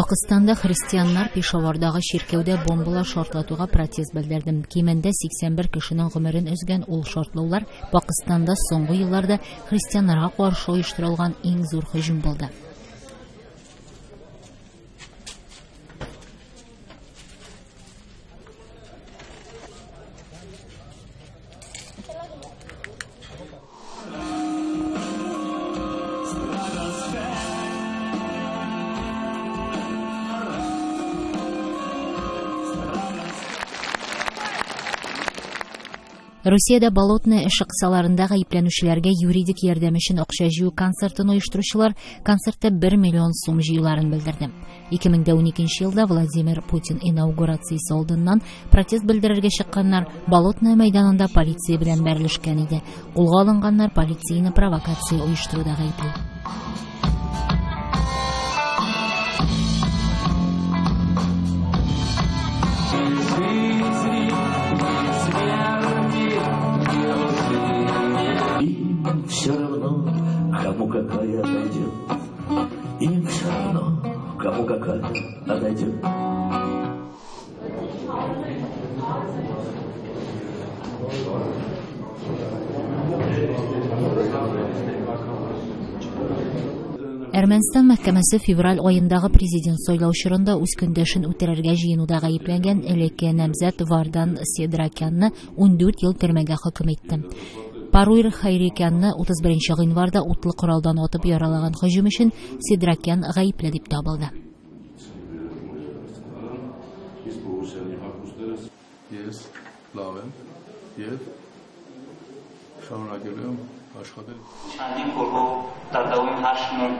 Пакыстанда христианнар Пешавардагы чиркәүдә бомбалар шартлатуга протест белдерде. Кимендә 81 кешенең гомерен өзгән ул шартлаулар Пакыстанда соңгы елларда христианнарга каршы оештырылган иң зур һөҗүм булды. Русиядә Болотная эше кысаларында гаепләнүчеләргә юридик ярдәм өчен акча җыю концертын оештыручылар концертта 1 миллион сум җыюларын белдерде. 2012 елда Владимир Путин инаугурациясе алдыннан протест белдерергә чыкканнар Болотная мәйданында полиция белән бәрелешкән иде. Кулга алынганнар полицияне провокация оештыруда гаепле. Все равно, кому какая отойдет. Им все равно, кому какая отойдет. Әрмәнстан мәхкәмәсе февраль айындагы президент сайлау чорында үз көндәшен үтерергә җыенуда гаепләнгән элекке намзәт Вардан Седракянны 14 ел төрмәгә хөкем итте. Паруйр Хайрикянны 31 гыйнварда утлы коралдан атып яралаган һөҗүм өчен Седракян гаепле дип табылды. Ես լավ եմ եւ շարունակելու եմ աշխատել։ چندین پرها در دوام 8 ماه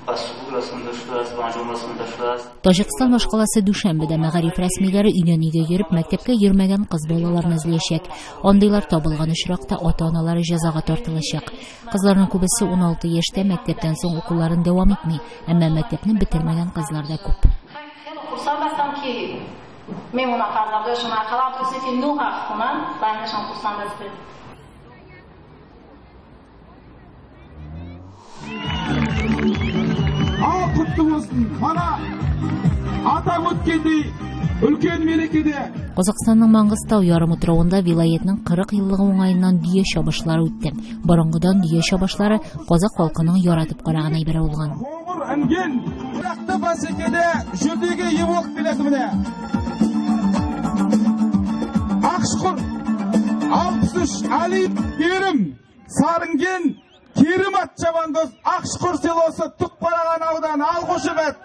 به سقوط رسانده شده است و انجام رسانده شده است. Таҗикстан башкаласы Дүшәнбедә мәгариф рәсмиләре өйдән өйгә йөреп мәктәпкә йөрмәгән кыз балаларны эзләячәк. Андыйлар табылган очракта ата-аналары җәзага тартылачак. Кызларның күбесе 16 яшьтә мәктәптән соң укуларын дәвам итми, әмма мәктәпне бетермәгән кызлар да күп. خیلی خرسند هستم که میمونم فرزندایشون اقلا تا صنف 9 خونن و اینشان خرسند هستم. Ал құтты болсын, мана атап өткендей үлкен мерекеде. Казакстанның Маңгыстау ярымутравында вилаятның 40 еллыгы уңаеннан дөя чабышлары үтте. Борынгыдан дөя чабышлары казак халкының яратып караган әйбере булган. Қоңыр інген тұрақты бәсекеде жүлдеге ие болып келеді міне. Ақшұқыр 63 Али Керім Сарынген Керім ат шабандоз Ақшұқыр селосы Түкқараған ауданы. Ал қошемет.